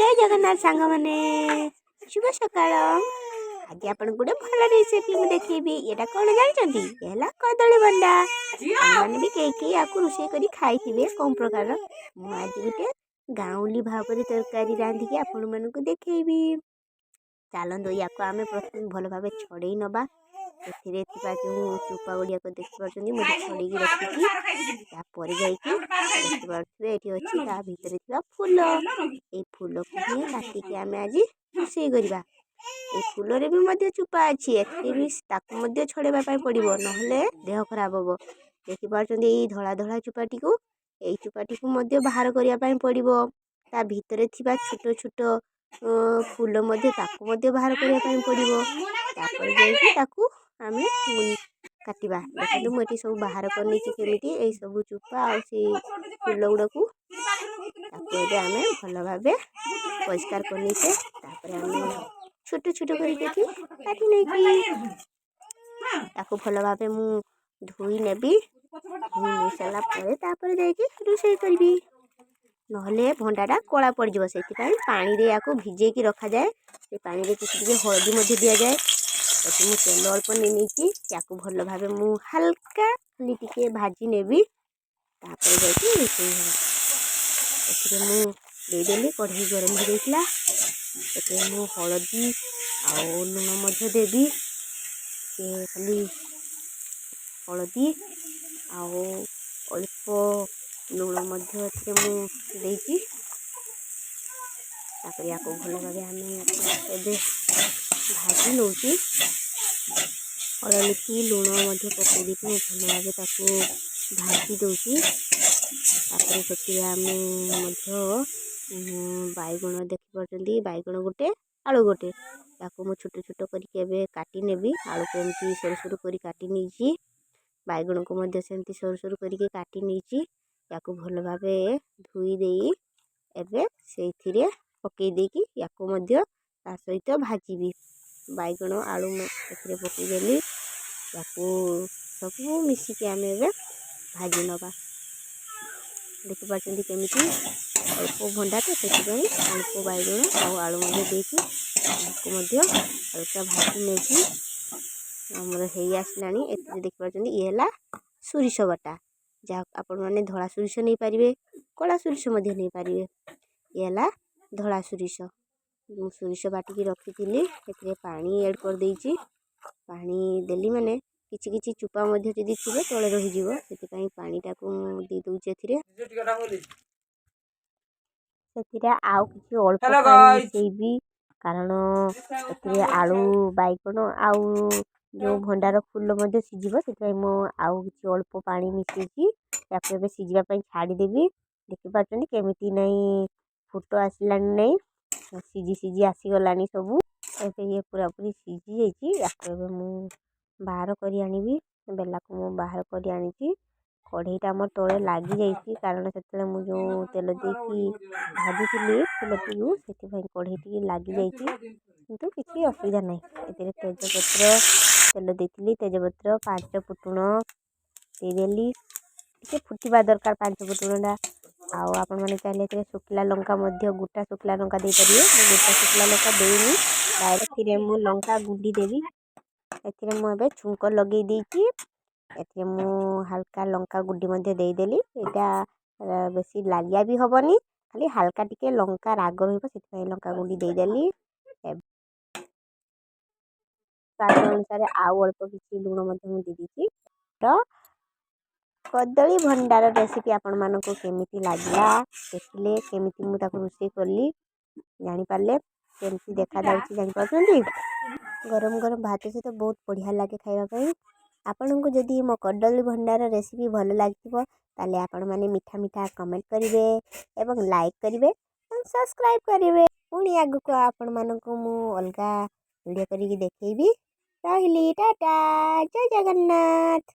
ଜୟ ଜଗନ୍ନାଥ ସାଙ୍ଗମାନେ, ଶୁଭ ସକାଳ। ଆଜି ଆପଣଙ୍କୁ ଗୋଟେ ଭଲ ରେସିପି ମୁଁ ଦେଖେଇବି। ଏଇଟା କ'ଣ ଜାଣିଛନ୍ତି? ଏ ହେଲା କଦଳୀ ଭଣ୍ଡା। ଆପଣମାନେ ବି କେହି କେହି ୟାକୁ ରୋଷେଇ କରି ଖାଇଥିବେ କେଉଁ ପ୍ରକାରର। ମୁଁ ଆଜି ଗୋଟେ ଗାଉଁଲି ଭାବରେ ତରକାରୀ ରାନ୍ଧିକି ଆପଣମାନଙ୍କୁ ଦେଖେଇବି। ଚାଲନ୍ତୁ, ୟାକୁ ଆମେ ପ୍ରଥମେ ଭଲ ଭାବେ ଛଡ଼େଇ ନେବା। ଏଥିରେ ଥିବା ଯେଉଁ ଚୋପା ଗୁଡ଼ିକ ଦେଖିପାରୁଛନ୍ତି, ମୁଁ ଏଠି ଛଡ଼େଇକି ରଖିଛି। ତାପରେ ଯାଇକି ଦେଖିପାରୁଥିବେ, ଏଠି ଅଛି ତା ଭିତରେ ଥିବା ଫୁଲ। ଏଇ ଫୁଲକୁ ହିଁ କାଟିକି ଆମେ ଆଜି ରୋଷେଇ କରିବା। ଏଇ ଫୁଲରେ ବି ମଧ୍ୟ ଚୋପା ଅଛି, ଏଥିରେ ବି ତାକୁ ମଧ୍ୟ ଛଡ଼େଇବା ପାଇଁ ପଡ଼ିବ, ନହେଲେ ଦେହ ଖରାପ ହେବ। ଦେଖିପାରୁଛନ୍ତି ଏଇ ଧଳା ଧଳା ଚୋପାଟିକୁ? ଏଇ ଚୋପାଟିକୁ ମଧ୍ୟ ବାହାର କରିବା ପାଇଁ ପଡ଼ିବ। ତା ଭିତରେ ଥିବା ଛୋଟ ଛୋଟ ଫୁଲ ମଧ୍ୟ, ତାକୁ ମଧ୍ୟ ବାହାର କରିବା ପାଇଁ ପଡ଼ିବ। ତାପରେ ଯାଇକି ତାକୁ ଆମେ କାଟିବା। ଦେଖନ୍ତୁ, ମୁଁ ଏଠି ସବୁ ବାହାର କରିନେଇଛି କେମିତି ଏଇ ସବୁ ଚୋପା ଆଉ ସେଇ ଫୁଲ ଗୁଡ଼ାକୁ। ତାକୁ ଏବେ ଆମେ ଭଲ ଭାବେ ପରିଷ୍କାର କରିନେଇଛେ। ତାପରେ ଆମେ ଛୋଟ ଛୋଟ କରିକି ଏଠି କାଟି ନେଇଛି। ତାକୁ ଭଲ ଭାବେ ମୁଁ ଧୋଇ ନେବି। ଧୋଇ ନେଇ ସାରିଲା ପରେ ତାପରେ ଯାଇକି ରୋଷେଇ କରିବି, ନହେଲେ ଭଣ୍ଡାଟା କଳା ପଡ଼ିଯିବ। ସେଥିପାଇଁ ପାଣିରେ ୟାକୁ ଭିଜେଇକି ରଖାଯାଏ। ସେ ପାଣିରେ କିଛି ଟିକେ ହଳଦୀ ମଧ୍ୟ ଦିଆଯାଏ। ଏଠି ମୁଁ ତେଲ ଅଳ୍ପ ନେଇ ନେଇଛି। ୟାକୁ ଭଲ ଭାବେ ମୁଁ ହାଲକା ଖାଲି ଟିକେ ଭାଜି ନେବି, ତାପରେ ଯାଇକି ରୋଷେଇ ହେବ। ଏଥିରେ ମୁଁ ଦେଇଦେଲି। କଢ଼େଇ ଗରମ ହୋଇଯାଇଥିଲା। ଏଥିରେ ମୁଁ ହଳଦୀ ଆଉ ଲୁଣ ମଧ୍ୟ ଦେବି। ଟିକେ ଖାଲି ହଳଦୀ ଆଉ ଅଳ୍ପ ଲୁଣ ମଧ୍ୟ ଏଥିରେ ମୁଁ ଦେଇଛି। ତାପରେ ୟାକୁ ଭଲ ଭାବେ ଆମେ ଏବେ ଭାଜି ନେଉଛି। ହଳଦୀ ଲୁଣ ମଧ୍ୟ ପକାଇ ଦେଇକି ମୁଁ ଭଲ ଭାବେ ତାକୁ ଭାଜି ଦେଉଛି। ତାପରେ ସେଥିରେ ଆମେ ମଧ୍ୟ ବାଇଗଣ ଦେଖିପାରୁଛନ୍ତି, ବାଇଗଣ ଗୋଟେ, ଆଳୁ ଗୋଟେ, ତାକୁ ମୁଁ ଛୋଟ ଛୋଟ କରିକି ଏବେ କାଟି ନେବି। ଆଳୁକୁ ଏମିତି ସରୁ ସରୁ କରି କାଟି ନେଇଛି। ବାଇଗଣକୁ ମଧ୍ୟ ସେମିତି ସରୁ ସରୁ କରିକି କାଟି ନେଇଛି। ୟାକୁ ଭଲ ଭାବେ ଧୋଇ ଦେଇ ଏବେ ସେଇଥିରେ ପକାଇ ଦେଇକି ୟାକୁ ମଧ୍ୟ ତା ସହିତ ଭାଜିବି। ବାଇଗଣ ଆଳୁ ମୁଁ ଏଥିରେ ପକାଇଦେଲି। ୟାକୁ ସବୁ ମିଶିକି ଆମେ ଏବେ ଭାଜି ନେବା। ଦେଖିପାରୁଛନ୍ତି କେମିତି? ଅଳ୍ପ ଭଣ୍ଡା ତ, ସେଥିପାଇଁ ଅଳ୍ପ ବାଇଗଣ ଆଉ ଆଳୁ ମଧ୍ୟ ଦେଇକି ଏହାକୁ ମଧ୍ୟ ହାଲକା ଭାଜି ନେଇକି ଆମର ହେଇ ଆସିଲାଣି। ଏଥିରେ ଦେଖିପାରୁଛନ୍ତି, ଇଏ ହେଲା ସୋରିଷ ବଟା। ଯାହା ଆପଣମାନେ ଧଳା ସୋରିଷ ନେଇପାରିବେ, କଳା ସୋରିଷ ମଧ୍ୟ ନେଇପାରିବେ। ଇଏ ହେଲା ଧଳା ସୋରିଷ। ମୁଁ ସୋରିଷ ବାଟିକି ରଖିଥିଲି। ଏଥିରେ ପାଣି ଆଡ଼୍ କରିଦେଇଛି। ପାଣି ଦେଲି ମାନେ କିଛି କିଛି ଚୋପା ମଧ୍ୟ ଯଦି ଥିବ, ତଳେ ରହିଯିବ। ସେଥିପାଇଁ ପାଣିଟାକୁ ମୁଁ ଦେଇଦେଉଛି ଏଥିରେ। ସେଥିରେ ଆଉ କିଛି ଅଳ୍ପ ହ୍ୟାଲୋ ପାଣି ଗାଇସ୍। ମିଶାଇବି, କାରଣ ଏଥିରେ ଆଳୁ, ବାଇଗଣ ଆଉ ଯେଉଁ ଭଣ୍ଡାର ଫୁଲ ମଧ୍ୟ ସିଝିବ। ସେଥିପାଇଁ ମୁଁ ଆଉ କିଛି ଅଳ୍ପ ପାଣି ମିଶାଇଛି। ତାକୁ ଏବେ ସିଝିବା ପାଇଁ ଛାଡ଼ିଦେବି। ଦେଖିପାରୁଛନ୍ତି କେମିତି ନାଇଁ ଫୁଟ ଆସିଲାଣି, ନାଇଁ ସିଝି ସିଝି ଆସିଗଲାଣି ସବୁ। ଏବେ ଇଏ ପୁରାପୁରି ସିଝି ଯାଇଛି। ୟାକୁ ଏବେ ମୁଁ ବାହାର କରି ଆଣିବି। ବେଲାକୁ ମୁଁ ବାହାର କରି ଆଣିଛି। କଢ଼େଇଟା ଆମର ତଳେ ଲାଗିଯାଇଛି, କାରଣ ସେତେବେଳେ ମୁଁ ଯେଉଁ ତେଲ ଦେଇକି ଭାଜୁଥିଲି ଫୁଲଟିକୁ, ସେଥିପାଇଁ କଢ଼େଇ ଟିକେ ଲାଗିଯାଇଛି। କିନ୍ତୁ କିଛି ଅସୁବିଧା ନାହିଁ। ଏଥିରେ ତେଜପତ୍ର, ତେଲ ଦେଇଥିଲି, ତେଜପତ୍ର, ପାଞ୍ଚ ଫୁଟଣ ଦେଇଦେଲି। ଟିକେ ଫୁଟିବା ଦରକାର ପାଞ୍ଚ ଫୁଟଣଟା। ଆଉ ଆପଣମାନେ ଚାହିଁଲେ ଏଥିରେ ଶୁଖିଲା ଲଙ୍କା ମଧ୍ୟ, ଗୋଟା ଶୁଖିଲା ଲଙ୍କା ଦେଇପାରିବେ। ମୁଁ ଗୋଟା ଶୁଖିଲା ଲଙ୍କା ଦେଇନି, ଏଥିରେ ମୁଁ ଲଙ୍କା ଗୁଣ୍ଡି ଦେବି। ଏଥିରେ ମୁଁ ଏବେ ଛୁଙ୍କ ଲଗେଇ ଦେଇଛି। ଏଥିରେ ମୁଁ ହାଲକା ଲଙ୍କା ଗୁଣ୍ଡି ମଧ୍ୟ ଦେଇଦେଲି। ଏଇଟା ବେଶୀ ଲାଲିଆ ବି ହେବନି, ଖାଲି ହାଲକା ଟିକେ ଲଙ୍କା ରାଗ ରହିବ, ସେଥିପାଇଁ ଲଙ୍କା ଗୁଣ୍ଡି ଦେଇଦେଲି। ସ୍ୱାଦ ଅନୁସାରେ ଆଉ ଅଳ୍ପ କିଛି ଲୁଣ ମଧ୍ୟ ମୁଁ ଦେଇଦେଇଛି। ତ କଦଳୀ ଭଣ୍ଡାର ରେସିପି ଆପଣମାନଙ୍କୁ କେମିତି ଲାଗିଲା? ଦେଖିଲେ କେମିତି ମୁଁ ତାକୁ ରୋଷେଇ କଲି, ଜାଣିପାରିଲେ? କେମିତି ଦେଖାଯାଉଛି, ଜାଣିପାରୁଛନ୍ତି? ଗରମ ଗରମ ଭାତ ସହିତ ବହୁତ ବଢ଼ିଆ ଲାଗେ ଖାଇବା ପାଇଁ। ଆପଣଙ୍କୁ ଯଦି ମୋ କଦଳୀ ଭଣ୍ଡାର ରେସିପି ଭଲ ଲାଗିଥିବ, ତାହେଲେ ଆପଣମାନେ ମିଠା ମିଠା କମେଣ୍ଟ କରିବେ ଏବଂ ଲାଇକ୍ କରିବେ ଏବଂ ସବସ୍କ୍ରାଇବ୍ କରିବେ। ପୁଣି ଆଗକୁ ଆପଣମାନଙ୍କୁ ମୁଁ ଅଲଗା ଭିଡ଼ିଓ କରିକି ଦେଖେଇବି। ରହିଲି, ଟାଟା, ଜୟ ଜଗନ୍ନାଥ।